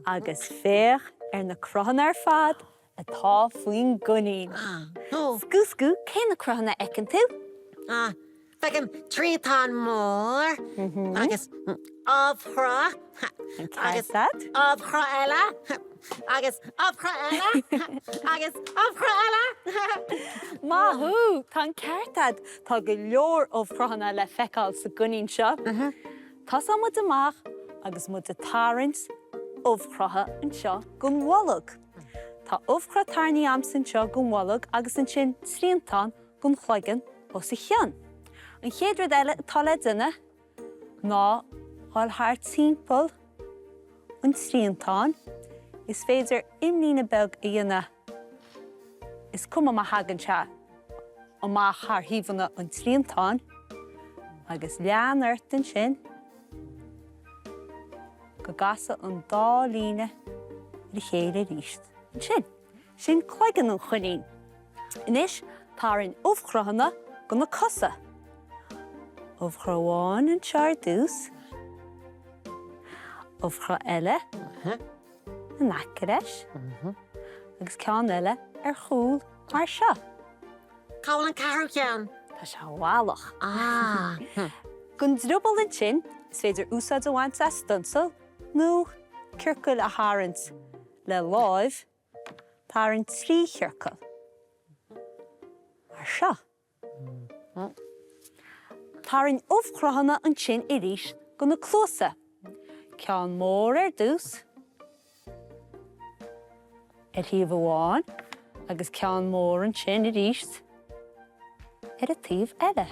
Agus féach ar na cruthanna ar fad atá faoin gcoinín. Scú scú, cé na cruthanna a fheiceann tú? Feicim triantán mór agus ubhchruth agus ubhchruth eile agus ubhchruth eile agus ubhchruth eile. Maith thú! Tá an ceart agat! Tá go leor ubhchruthanna le feiceáil sa gcoinín seo. Tosóidh muid amach agus muid ag tarraingt ubhchrutha anseo don bholg. Tá ubhchruth tarraingthe a'msa anseo don bholg agus ansin triantán don chloigeann os a chionn. An chéad rud eile atá le déanamh ná dhul thar timpeall an triantáin. Is féidir imlíne beag a dhéanamh, is cuma má thagann sé amach thar thaobhanna an triantáin, agus lean ort ansin go gcasadh an dá líne ar a chéile arís ansin. Sin cloigeann an choinín. Anois tarraing ubhchruthanna do na cosa. Ubhchruth amháin anseo ar dtús. Ubhchruth eile in aice leis. Agus ceann eile ar chúl mar seo. Cá bhfuil an ceathrú ceann? Tá sé i bhfalach. Don drioball ansin, is féidir úsáid a bhaint as stionsal nó ciorcail a tharraingt le láimh. Tarraing 3 chiorcal mar seo. Tarraing ubhchruthanna ansin arís do na cluasa. Ceann mór ar dtús ar thaobh amháin agus ceann mór ansin arís ar an taobh eile.